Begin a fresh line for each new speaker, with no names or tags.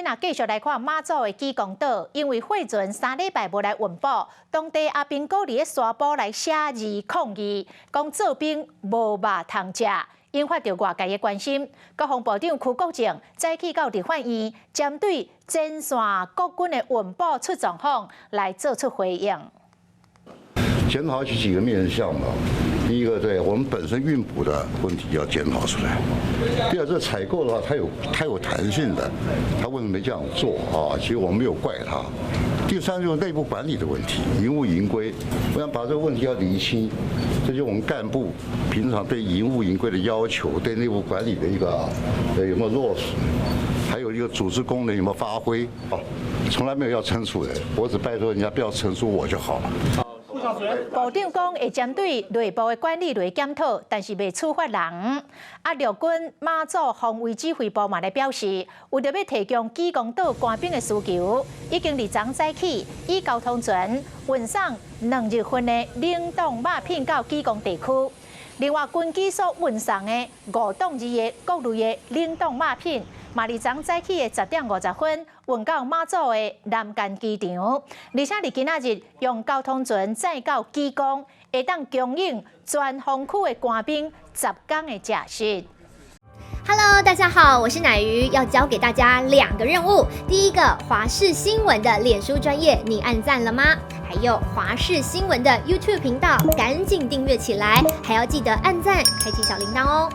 若繼續來看馬祖的雞公島，因為貨船3禮拜無來運補，當地阿兵哥佇咧沙埔來寫字抗議，講做兵無肉通食，引發著外界的關心。國防部長邱國正早起到立法院，針對前線國軍的運補出狀況來做出回應。
檢討起幾個面向嘛，第一個，對我們本身運補的問題要檢討出來；第二，這採購的話，它有彈性的，他為什麼沒這樣做啊？其實我們沒有怪他。第三，就是內部管理的問題，營務營規，我想把這個問題要釐清，這就是我們幹部平常對營務營規的要求，對內部管理的一個有沒有落實，還有一個組織功能有沒有發揮啊？從來沒有要懲處人，我只拜託人家不要懲處我就好了。
部長講會針對內部的管理來檢討，但是袂處罰人。啊，陸軍馬祖防衛指揮部嘛來表示，為著欲提供雞公島官兵的需求，已經佇昨早起以交通船運送2日份的冷凍肉品到雞公地區。另外，軍機所運送的5當2的各類的冷凍肉品，嘛佇昨早起的10點50分運到馬祖的南竿機場，而且佇今仔日用交通船載到雞公，會當供應全防區的官兵10工的食食。
Hello，大家好，我是乃瑜，要交給大家兩個任務。第一個，華視新聞的臉書專頁，你按讚了嗎？還有華視新聞的 YouTube 頻道，趕緊訂閱起來，還要記得按讚，開啟小鈴鐺哦。